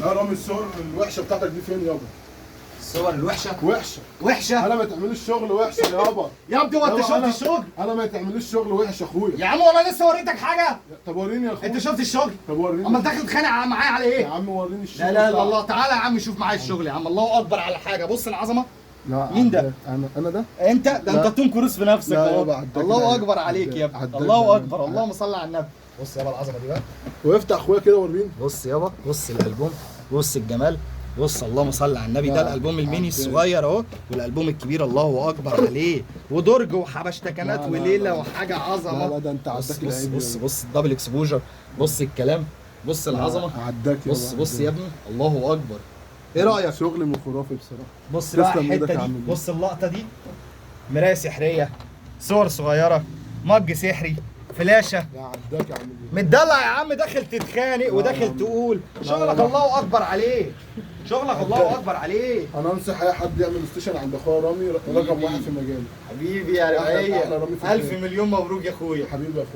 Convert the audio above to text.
يا رامي الصور الوحشة بتاعتك دي فين يابا؟ الصور الوحشة؟ وحشة. وحشة؟ انا ما تعمليش شغل وحش يابا. يا ابني هو انت يابا شفت الشغل؟ انا ما تعمليش شغل وحش يا اخويا. يا عم والله لسه وريتك حاجة. طب وريني يا اخويا. انت شفت الشغل؟ طب وريني. امال داخل تتخانق معايا على ايه؟ يا عم وريني الشغل. لا لا لا الله، تعالى يا عم شوف معايا الشغل يا عم. الله اكبر على حاجة. بص العظمة. لا مين ده؟ انا ده؟ انت ده انت توم كروز في نفسك. لا يابا عداك. الله اكبر عليك يا ابني، الله اكبر، اللهم صل على النبي. بص يابا العظمة دي بقى. وافتح اخويا كده وريني. بص يابا، بص الالبوم، بص الجمال، بص اللهم صل على النبي. ده الالبوم الميني الصغير اهو، والالبوم الكبير الله اكبر عليه، ودرج وحبشتكنات وليلة وحاجه عظمه. لا لا ده انت عداك. بص بص بص ال double exposure، بص الكلام، بص العظمة، عداك. بص بص يا ابني، الله اكبر. ايه رايك؟ شغل من خرافي بصراحة. بص بقى الحتة دي، بص اللقطة دي، مراية سحريه، صور صغيرة، مج سحري، فلاشه. لا عداك يا عم. متدلع يا عم، داخل تتخانق وداخل تقول شغلك الله اكبر عليه، شغلك الله اكبر عليه. انا انصح اي حد يعمل station عند اخويا رامي، رقم واحد في مجاله. حبيبي يا رعيه، الف مليون مبروك يا اخويا. حبيبي يا اخويا.